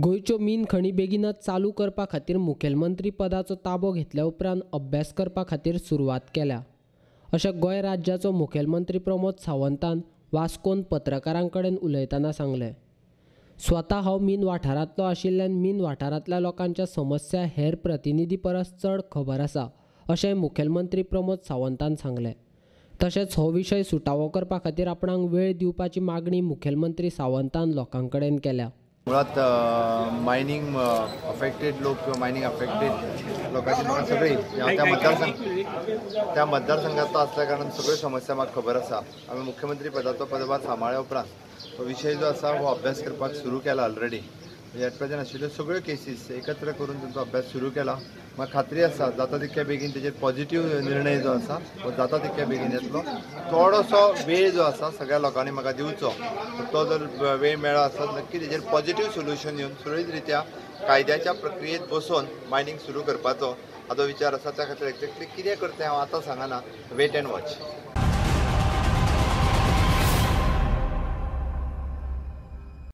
गोंयच्यो मीन खणी बेगीनच चालू करपा खातीर मुखेलमंत्री पदाचो ताबो घेतल्या उपरांत अभ्यास करपा खातीर सुरवात केल्या अशें गोंय राज्याचो मुखेलमंत्री प्रमोद सावंतान वास्कोन पत्रकारां कडेन उलयतना सांगलें. स्वता हांव मीन वाठारांतलो आशिल्ल्यान मीन वाठारांतल्या लोकांच्या समस्या हेर प्रतिनिधी परस चड खबर आसा अशें मुखेलमंत्री प्रमोद सावंतान सांगलें. तशेंच हो विशय सुटावो करपा खातीर आपणाक वेळ दिवपाची मागणी मुखेलमंत्री सावंतान लोकां कडेन केल्या. मुळात मायनींग अफेक्टेड लोक किंवा मायनींग अफेक्टेड लोकांची म्हाका सगळी त्या मतदारसंघांतलो आसल्या कारणान सगळ्यो समस्या म्हाका खबर आसा. आमी मुख्यमंत्री पदाचो पदभार सांबाळ्या उपरांत हो विशय जो आसा हो अभ्यास करपाक सुरू केला. ऑलरेडी एट प्रेझेंट आशिल्ल्यो सगळ्यो केसीस एकत्र करून तांचो अभ्यास सुरू केला. म्हाका खात्री आसा जाता तितक्या बेगीन तेजेर पॉझिटिव्ह निर्णय जो आसा हो जाता तितक्या बेगीन येतलो. थोडोसो वेळ जो आसा सगळ्या लोकांनी म्हाका दिवचो, तो जर वेळ मेळ्ळो आसत नक्की तेजेर पॉझिटिव्ह सोल्युशन येवन सुरळीत रित्या कायद्याच्या प्रक्रियेत बसोवन मायनींग सुरू करपाचो हाजो विचार आसा. त्या खातीर एक्झॅक्टली कितें करता हांव आतां सांगना. Wait and watch.